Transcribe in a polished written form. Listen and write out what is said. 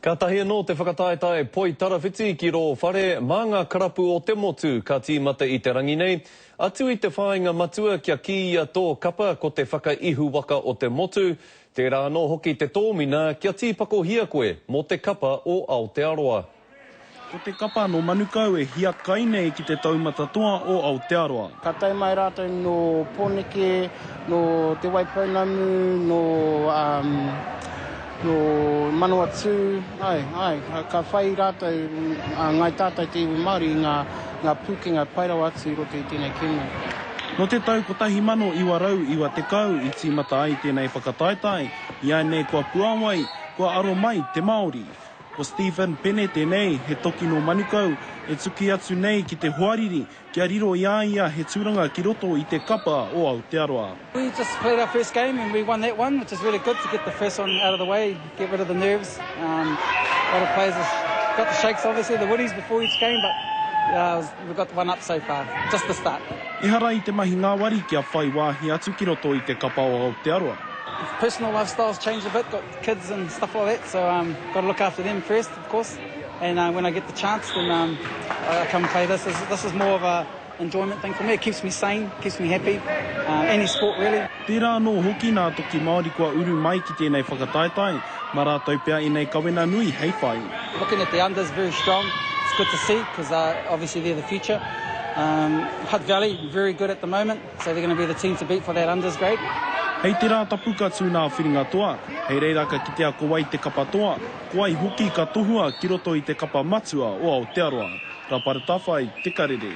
Kātahi anō te whakataetae poitarawhiti ki rō whare mā ngā karapu o te motu ka tīmata i te rangi nei. Atu i te whāinga matua kia kīia tō kapa ko te whakaihuwaka o te motu, tērā anō hoki te tōmina kia tīpakohia koe mō te kapa o Aotearoa. Ko te kapa nō Manukau e hiakai nei ki te taumata toa o Aotearoa. Ka tae mai rātou nō Pōneke, nō Te Waipounamu, nō, nō Manawatū, āe, āe, ka whai rātou, ngāi tātou te iwi Māori i ngā, ngā pūkenga pai rawa atu i roto i tēnei kēmu. Nō te tau 1990 i tīmata ai tēnei whakataetae, iāinei kua puāwai, kua aro mai te Māori. Ko Stephen Pene tēnei, he toki nō Manukau, e tuki atu nei ki te hoariri kia riro i a ia he tūranga ki roto i te kapa o Aotearoa. We just played our first game and we won that one which is really good to get the first one out of the way, get rid of the nerves. Um, a lot of players have got the shakes obviously, the woodies before each game but uh, we've got one up so far, just the start. Ehara i te mahi ngāwari kia whai wāhi atu ki roto i te kapa o Aotearoa. Personal lifestyle's changed a bit, got kids and stuff like that, so um, got to look after them first, of course. And uh, when I get the chance, then um, I come play this. This, this is more of a enjoyment thing for me. It keeps me sane, keeps me happy. Uh, any sport really. Tērā anō hoki nā Toki Māori kua uru mai ki tēnei whakataetae, mā rātou pea ēnei kawena nui hei whai. Looking at the unders, very strong. It's good to see because uh, obviously they're the future. Um, Hutt Valley, very good at the moment. So they're going to be the team to beat for that unders grade. Hei te Rātapu ka tū nā whiringa toa, hei reira ka kitea ko wai te kapa toa, ko wai hoki ka tohua ki roto i te kapa matua o Aotearoa. Rapara Tawhai, Te Karere.